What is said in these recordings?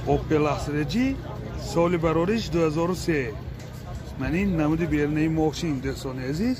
Opel Astra G соли барориш 2003. Ман ин намуди берунаи мошин, дӯстони азиз.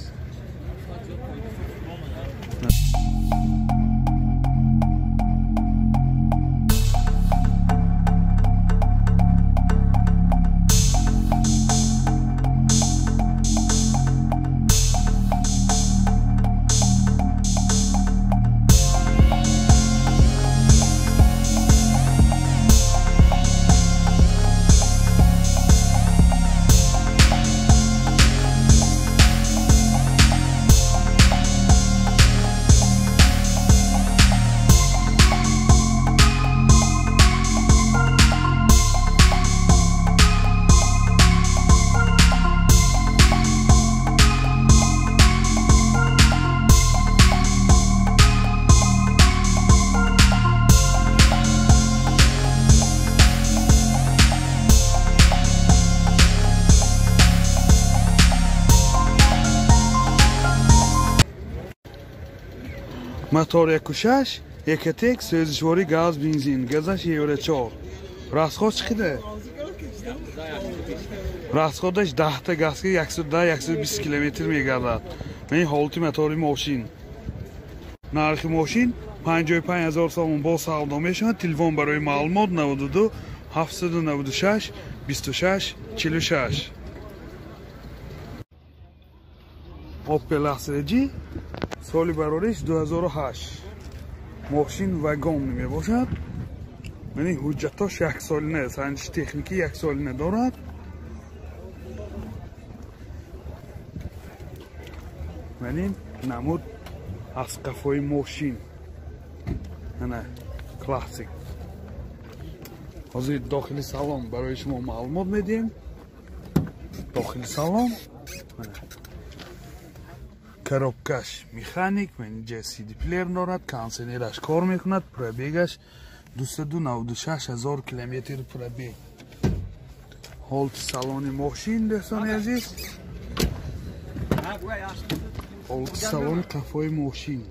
Мотор 1.6, Ecotec, сӯзишворӣ газ, бензин, газаш евро 4. Расход чӣ қадар? Расходаш 10 та газка 110-120 километр мегардад. Ман ҳолати мотори мошин. Нархи мошин 55 000 сомон бо савдо мешавад. Телефон барои маълумот 92 796 26 46. Opel Astra G соли барориш 2008. Мошин вагон мебошад. Мани ҳуҷҷатош яксолина, санҷиши техникӣ яксолина дорад. Мани намуд аз қафои мошин. Ана классик. Ҳозир дохили салон барои шумо маълумот медиҳем. Дохили салон коробкаш механик, инҷа CD плеер дорад, кондиционераш кор мекунад, пробегаш 296 000 километр пробег. Ҳолати салони мошин, дӯстони азиз. Ҳолати салони қафои мошин.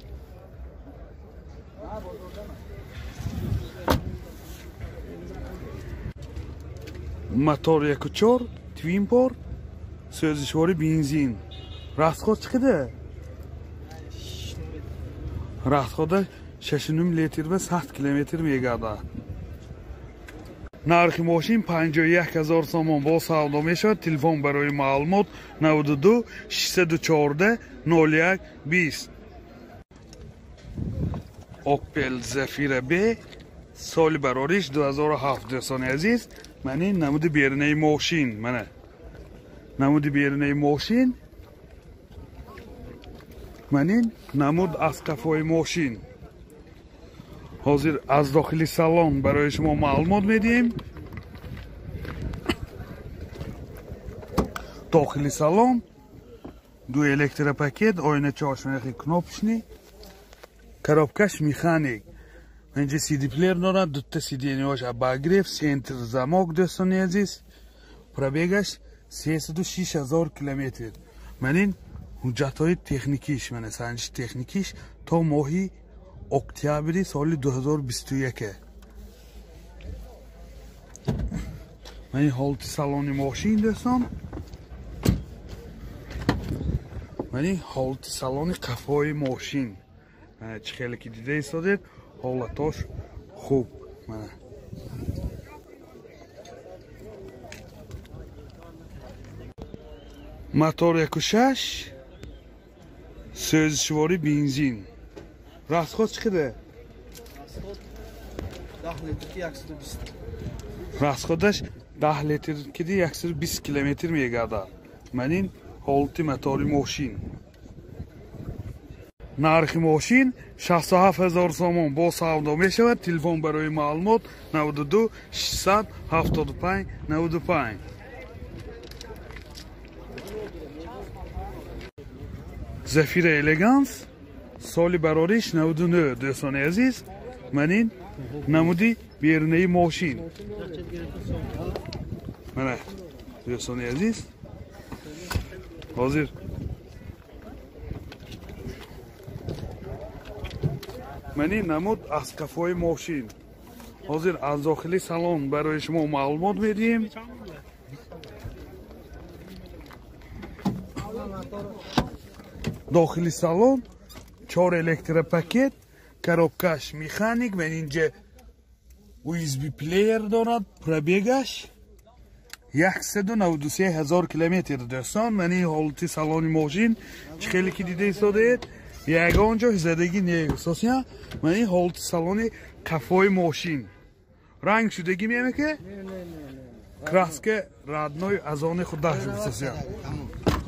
Мотор 1.4, twin port, сӯзишворӣ бензин. Расход чӣ қадар? Расхода 6.5 литр ва 100 километр мегардад. Нархи мошин 51 000 сомон бо савдо мешавад. Телефон барои маълумот 92 614 01 20. Opel Zafira B соли барориш 2007, дӯстони азиз. Ман ин намуди берунаи мошин, мана намуди берунаи мошин. Ман ин намуд аз қафои мошин. Ҳозир аз дохили салон барои шумо маълумот медиҳем. Дохили салон ду электропакет, оина чоршанахи кнопочный, коробкаш механик. Инҷа CD плеер дорад, дута сиденьяш обогрев, центр замок, дӯстони азиз. Пробегаш 306 000 километр. Ман ин ҳуҷҷатҳои техникиш, мана санҷиши техникиш то моҳи октябри соли 2021. Ман ин ҳолати салони мошин, дӯстон. Ман ин ҳолати салони қафои мошин. Чӣ хеле ки дида истодед, ҳолатош хуб. Мана мотор 1.6, сӯзишворӣ бензин. Расход чӣ қадар? Расход 10 литр ки 120. Расходаш 10 литр ки 120 километр мегардад. Ман ин ҳолати мотори мошин. Нархи мошин 67 000 сомон бо савдо мешавад. Телефон барои маълумот 92 675 95. Zafira Elegance соли барориш 99, дӯстони азиз. Ман ин намуди берунаи мошин. Мана дӯстони азиз, ҳозир ман ин намуд аз қафои мошин. Ҳозир аз дохили салон барои шумо маълумот медиҳем. Дохили салон 4 электропакет, коробкаш механик ва инҷа USB плеер дорад. Пробегаш 193 ҳазор километр дӯстон. Ман ин ҳолати салони мошин чӣ хеле ки дида истодаед, ягон ҷой задагӣ нест. Ман ин ҳолати салони қафои мошин ранг шудагӣ меяме ки краска родной аз они худаш гуфтасия,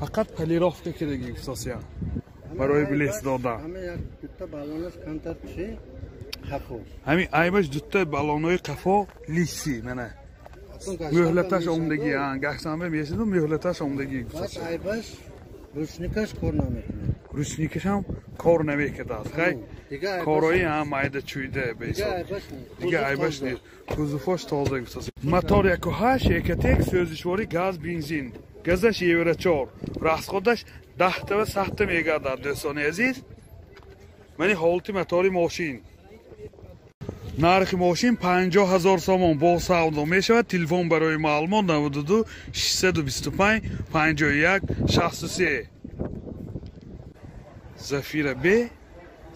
фақат полировка кардагӣ гуфтасия барои блеск дода. Ҳамин айбаш дутта баллонҳои қафо лиси мана мӯҳлаташ омдагӣ, гаҳсанба мешиду мӯҳлаташ омдагӣ. Айбаш ручникаш кор намекунад. Ручникашам кор намекунад. Хай корои ҳам майда чуйда беҳисоб. Дига айбаш нест. Кузовош тоза гуфтаст. Мотор 1.8 Экотек, сӯзишворӣ газ, бензин. Газаш Евро 4. Расходаш 10 ва 7 мегардад дӯстони азиз. Мани ҳолати мотори мошин. Нархи мошин 50 ҳазор сомон бо савдо мешавад. Телефон барои маълумот 92 625 51 63. Зафира Б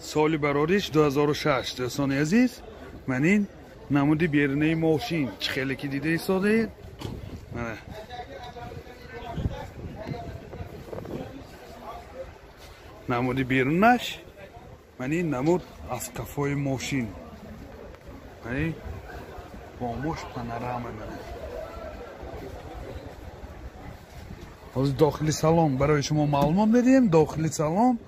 соли барориш 2006. Дӯстони азиз, ман ин намуди берунаи мошин чӣ хеле ки дида истодаед. Мана намуди берунаш, ман ин намуд аз қафои мошин. Мани бомош панорама. Мана ҳозир дохили салон барои шумо маълумот медиҳем. Дохили салон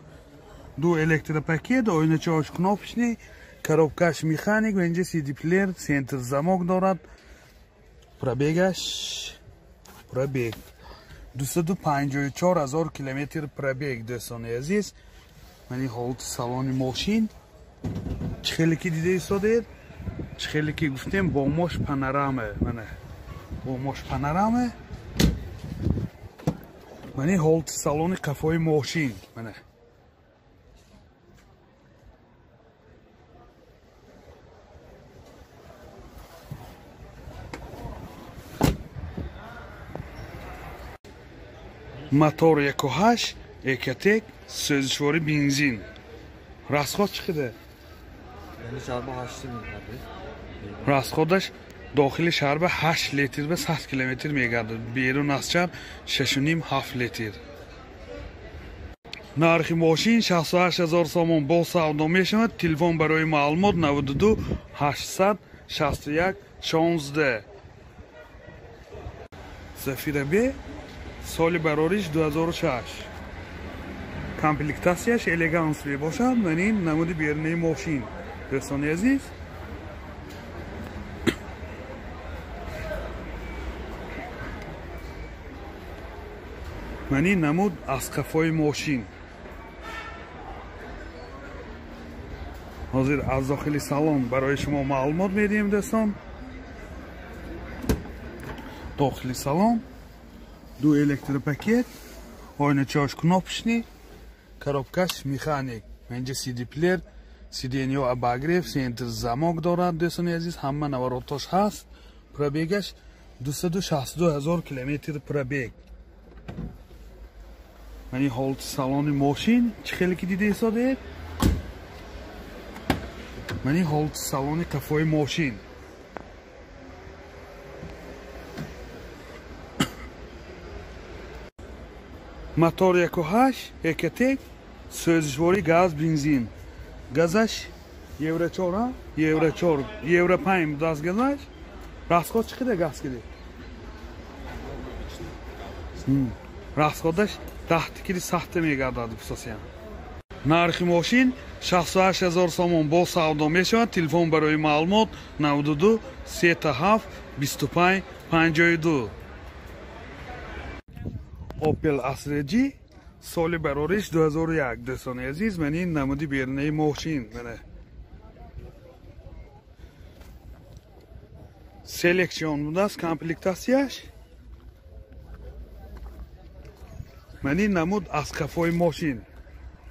ду электропакет, оиначаҳош кнопочный, коробкаш механик ва инҷа CD плеер, центр замок дорад. Пробегаш пробег 254 ҳазор километр пробег дӯстони азиз. Мани ҳолати салони мошин чӣ хеле ки дида истодаед, чӣ хеле ки гуфтем бомош панорама. Мана бомош панорама. Мани ҳолати салони қафои мошин. Мана мотор 1.8 Экотек, сӯзишворӣ бензин. Расход чӣ қадар? Расходаш дохили шаҳр ба 8 литр ба 100 километр мегардад. Берун аз шаҳр 6.5-7 литр. Нархи мошин 68 ҳазор сомон бо савдо мешавад. Телефон барои маълумот 92 861 16. Зафира Б соли барориш 2006. Комплектатсияш элеганс мебошад. Ман ин намуди берунаи мошин дӯстони азиз. Ман ин намуд аз қафои мошин. Ҳозир аз дохили салон барои шумо маълумот медиҳем дӯстон. Дохили салон ду электропакет, оиначаҳош кнопочный, коробкаш механик. Инҷа CD плеер, сиденьё обогрев, центр замок дорад дӯстони азиз. Ҳама наворотош ҳаст. Пробегаш 262 ҳазор километр пробег. Мани ҳолати салони мошин чӣ хеле ки дида истодаед. Мани ҳолати салони қафои мошин. Мотор 1.8 Экотек, сӯзишворӣ газ, бензин. Газаш Евро 4, Евро 4, Евро 5 будааст газаш. Расход чӣ қадар газ киди? Расходаш 10 кили 7 мегардад гуфтасиям. Нархи мошин 68 ҳазор сомон бо савдо мешавад. Телефон барои маълумот 92 37 25 52. Opel Astra G соли барориш 2001. Дӯстони азиз, ман ин намуди берунаи мошин. Мана селекцион будааст комплектатсияш. Ман ин намуд аз қафои мошин.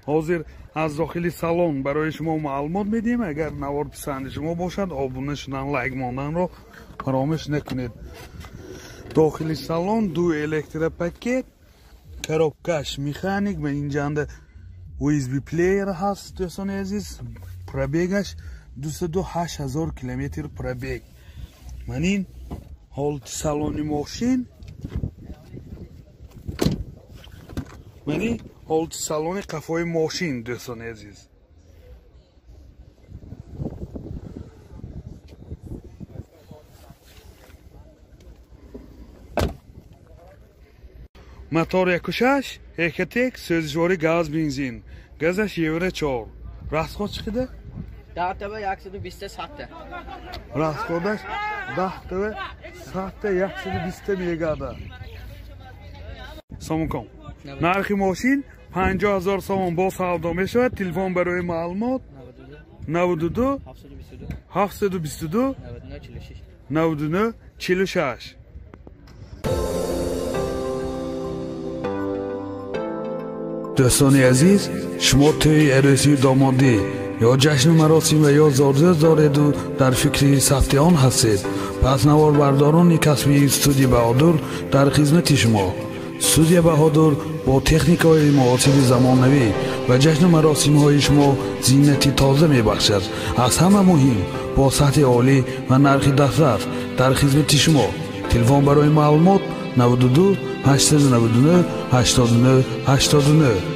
Ҳозир аз дохили салон барои шумо маълумот медиҳем. Агар навор писанди шумо бошад, обуна шудан, лайк монданро фаромӯш накунед. Дохили салон ду электропакет, коробкаш механик ва инҷанда USB плеер ҳаст. Дӯстони азиз, пробегаш 208 ҳазор километр пробег. Ман ин ҳолати салони мошин, ман ин ҳолати салони қафои мошин, дӯстони азиз. Мотор 1.6 Экотек, сӯзишвори газ, бензин. Газаш Евро 4. Расход чӣ қадар? 10 та 120 сатта. Расходаш 10 та сатта 120 мегада. Сомон. Нархи мошин 50 ҳазор сомон бо савдо мешавад. Телефон барои маълумот 92 722 99 46. Дӯстони азиз, шумо тӯи арӯсию домодӣ ё ҷашну маросим ва ё зодрӯз дореду дар фикри сабти он ҳастед, пас наворбардорони касбии студия Баҳодур дар хизмати шумо. Студия Баҳодур бо техникаҳои муосири замонавӣ ва ҷашну маросимҳои шумо зинати тоза мебахшад. Аз ҳама муҳим, бо сатҳи олӣ ва нархи дастрас дар хизмати шумо. Телефон барои маълумот 92 899 89 89.